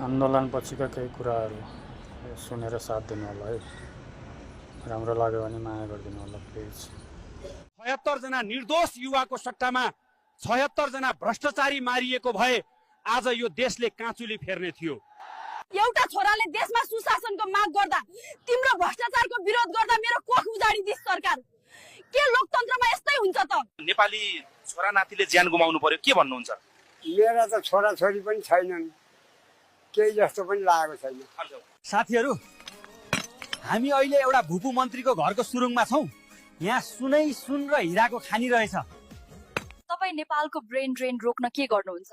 आन्दोलनपछिका केही कुराहरू सुनेर साथ दिनु होला है। राम्रो लाग्यो भने माया गरिदिनु होला प्लिज। ७६ जना निर्दोष युवाको सट्टामा ७६ जना भ्रष्टाचारी मारिएको भए आज यो देशले काँचुली फेर्ने थियो। एउटा छोराले देशमा सुशासनको माग गर्दा तिम्रो भ्रष्टाचारको विरोध गर्दा मेरो कोख उजाडिदिस सरकार। के लोकतन्त्रमा यस्तै हुन्छ त? नेपाली छोरा नातिले ज्यान गुमाउनु पर्यो, के भन्नुहुन्छ? मेरा त छोरा छोरी पनि छैनन्, केही जस्तो पनि लागेको छैन। साथीहरू, हामी अहिले एउटा भूपू मन्त्रीको घरको सुरुङमा छौँ। यहाँ सुनै सुन र हिराको खानी रहेछ। तपाईँ नेपालको ब्रेन ड्रेन रोक्न के गर्नुहुन्छ?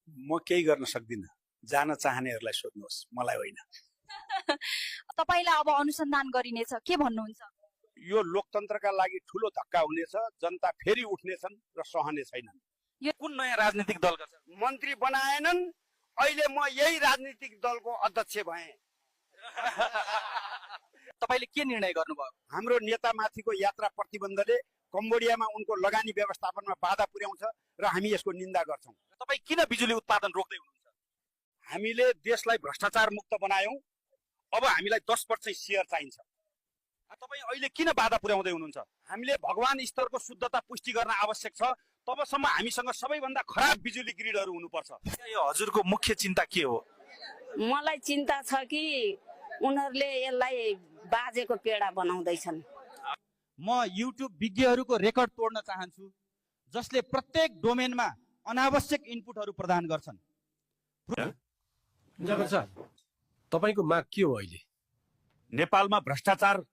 म केही गर्न सक्दिनँ, जान चाहनेहरूलाई सोध्नुहोस्, मलाई होइन। तपाईलाई अब अनुसन्धान गरिनेछ, के भन्नुहुन्छ? यो लोकतन्त्रका लागि ठुलो धक्का हुनेछ, जनता फेरि उठ्नेछन् र सहने छैनन्। यो कुन नयाँ राजनीतिक दलका छ? मन्त्री बनाएनन्, अहिले म यही राजनीतिक दलको अध्यक्ष भएँ। तपाईले के निर्णय गर्नुभयो? हाम्रो नेतामाथिको यात्रा प्रतिबन्धले कम्बोडियामा उनको लगानी व्यवस्थापनमा बाधा पुर्याउँछ र हामी यसको निन्दा गर्छौँ। तपाईँ किन बिजुली उत्पादन रोक्दै हुनुहुन्छ? हामीले देशलाई भ्रष्टाचार मुक्त बनायौँ, अब हामीलाई 10% सेयर चाहिन्छ। तपाईँ अहिले किन बाधा पुर्याउँदै हुनुहुन्छ? हामीले भगवान स्तरको शुद्धता पुष्टि गर्न आवश्यक छ, तबसम्म हामीसँग सबैभन्दा खराब बिजुली ग्रिडहरू हुनुपर्छ। यो हजुरको मुख्य चिन्ता के हो? मलाई चिन्ता छ कि उनीहरूले यसलाई बाजेको पेडा बनाउँदैछन्। म युट्युब विज्ञहरूको रेकर्ड तोड्न चाहन्छु, जसले प्रत्येक डोमेनमा अनावश्यक इनपुटहरू प्रदान गर्छन्। तपाईको माग के हो अहिले? नेपालमा भ्रष्टाचार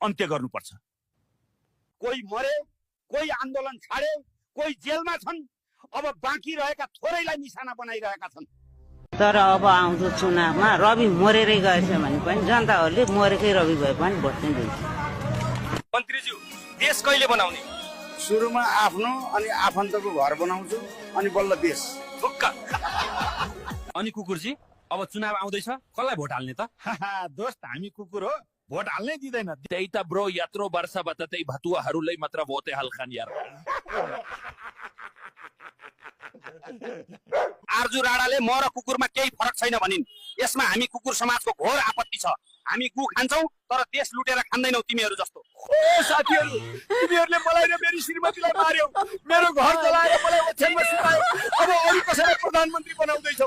अन्त्य गर्नुपर्छ। कोही मरे, कोही आन्दोलन छाडे, कोही जेलमा छन्, अब बाँकी रहेका थोरैलाई निशाना बनाइरहेका छन्। तर अब आउँदो चुनावमा रवि मरेरै गएछ भने पनि जनताहरूले मरेकै रवि भए पनि भोट नै दिन्छ। मन्त्रीज्यू, देश कहिले बनाउने? सुरुमा आफ्नो अनि आफन्तको घर बनाउँछु अनि बल्ल देश। अनि कुकुरजी, अब चुनाव आउँदैछ, कसलाई भोट हाल्ने त? दोस्त, हामी कुकुर हो, भोट हाल्नै दिँदैन। त्यही त ब्रो, यत्रो वर्षबाट त्यही भतुवाहरूलाई मात्र भोटे हाल्छन् यार। आर्जु राणाले म र कुकुरमा केही फरक छैन भनिन्। यसमा हामी कुकुर समाजको घोर आपत्ति छ। हामी गु खान्छौँ तर देश लुटेर खाँदैनौ तिमीहरू जस्तो। ओ साथीहरू, तिमीहरूले मलाई र मेरी श्रीमतीलाई मार्यौ, मेरो घर जलाएर मलाई ओछ्यानमा सुतायौ, अब अरू कसैलाई प्रधानमन्त्री बनाउँदैछौ।